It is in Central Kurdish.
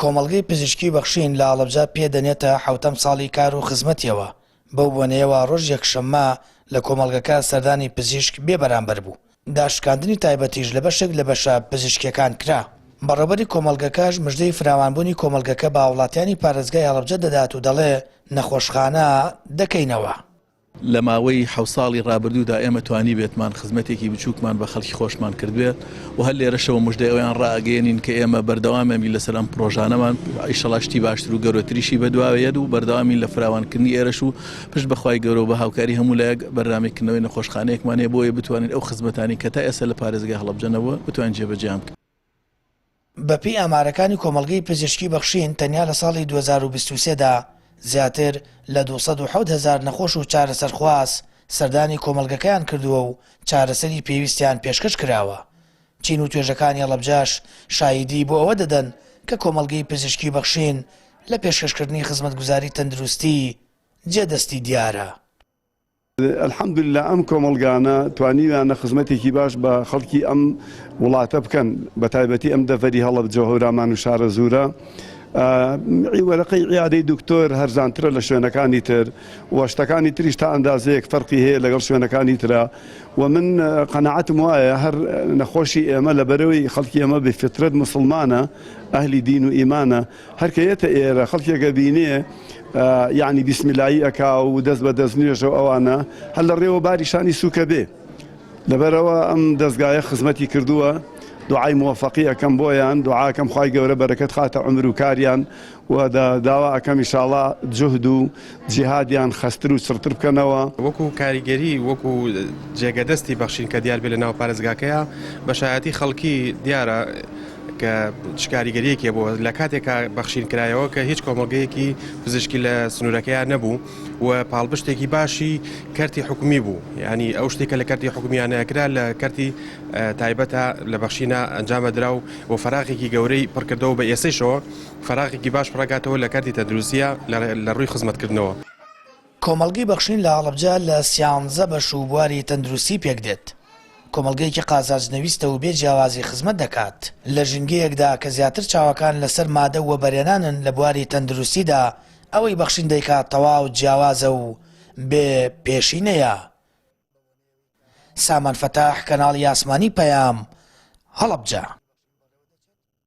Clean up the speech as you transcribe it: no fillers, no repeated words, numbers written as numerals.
کۆمەڵگەی پزیشکی بەخشین لە هەڵەبجە پێ دەنێتە حەوتەم ساڵی کار و خزمەتیەوە، بەو بۆنەیەوە ڕۆژی یەکشەممە لە کۆمەڵگەکە سەردانی پزیشک بێ بەرامبەر بوو، داشکاندنی تایبەتیش لە بەشێک لە بەشە پزیشکیەکان کرا. بەڕێوبەری کۆمەڵگەکەش مژدەی فراوانبوونی کۆمەڵگەکە بە هاوڵاتیانی پارێزگای هەڵەبجە دەدات و دەڵێ نەخۆشخانە دەکەینەوە. لە ماوەی حەوت ساڵی ڕابردوودا ئێمە توانیبێتمان خزمەتێکی بچووکمان بە خەڵکی خۆشمان کردبێت و هەر لێرەشەوە مژدەی ئەویان ڕائەگەیەنین کە ئێمە بەردەوامەبین لەسەر ئەم پڕۆژانەمان ئیشەڵا شتی باشتر و گەورەتریشی بەدواوە یەت و بەردەوامین لە فراوانکردنی ئێرەش و پشت بە خوای گەورە و بە هاوکاری هەموو لایەک بەرنامەی کردنەوەی نەخۆشخانەیەکمان هەیە بۆ ئەوەی بتوانین ئەو خزمەتانەی کە تا ئێستا لە پارێزگای هەڵەبجە نەبووە بتوانین جێبەجێیان بکەین. بەپێی ئامارەکانی کۆمەڵگەی پزیشکی بەخشین تەنیا لە ساڵی 2023 دا زیاتر لە 207 هەزار نەخۆش و چارەسەرخواز سەردانی کۆمەڵگەکەیان کردووە و چارەسەری پێویستیان پێشکەش کراوە. چین و توێژەکانی هەڵەبجەش شاهیدی بۆ ئەوە دەدەن کە کۆمەڵگەی پزیشکی بەخشین لە پێشکەشکردنی خزمەتگوزاری تەندروستی جێ دەستی دیارە. الحمدللە ئەم کۆمەڵگانە توانیویانە خزمەتێکی باش بە خەڵکی ئەم وڵاتە بکەن بە تایبەتی ئەم دەڤەری هەڵەبجە و هەورامان و شارەزوورە وەرەقەی عیادەی دکتۆر هەرزانترە لە شوێنەکانی تر و شتەکانی تریش تا ئەندازەیەک فەرقی هەیە لەگەڵ شوێنەکانی ترا و من قەناعەتم وایە هەر نەخۆشی ئێمە لەبەرەوەی خەڵکی ئێمە بە فیترەت موسڵمانە ئەهلی دین و ئیمانە هەر کە یەتە ئێرە خەڵکێک ئەبینێ یەعنی بیسمیلایی ئەکا و دەست بە دەست نوێژە و ئەوانە هەر لە ڕێوە باری شانی سووکە بێ لەبەرەوە ئەم دەستگایە خزمەتی کردووە دوعای موفقی ئەکەم بۆیان دوعاکەم خوای گەورە بەرەکەت خاتە عومر و کاریان و داوا ئەکەم ئیشاڵا جوهد و جیهادیان خەستر و چڕتر بکەنەوە. وەکو کاریگەری وەکو جێگە دەستی بەخشین کە دیار بێ لە ناو پارێزگاکەیا بە شایەتی خەڵکی دیارە کە چ کاریگەریەکی هەبووە لە کاتێکا بەخشین کرایەوە کە هیچ کۆمەڵگەیەکی پزیشکی لە سنوورەکەیان نەبوو و پاڵپشتێکی باشی کەرتی حکومی بوو ینی ئەو شتێکە لە کەرتی حکومیانە کرا لە کەرتی تایبەتە لە بەخشینە ئەنجامە درا و و فەراغێکی گەورەی پڕکردەوە بە ئێسەیشەوە فەراغێکی باش پڕەکاتەوە لە کەرتی تەندروستیە لە ڕووی خزمەتکردنەوە. کۆمەڵگەی بەخشین لە هەڵەبجە لە سیانزە بەش و بواری تەندروستی پێکدێت. کۆمەڵگەیەکی قازانج نەویستە و بێ جیاوازی خزمەت دەکات. لە ژینگەیەکدا کە زیاتر چاوەکان لەسەر مادە و وەبەرهێنانن لە بواری تەندروستیدا، ئەوەی بەخشین دەیکات تەواو جیاوازە و بێ پێشینەیە. سامان فەتاح، کەناڵی ئاسمانی پەیام، هەڵەبجە.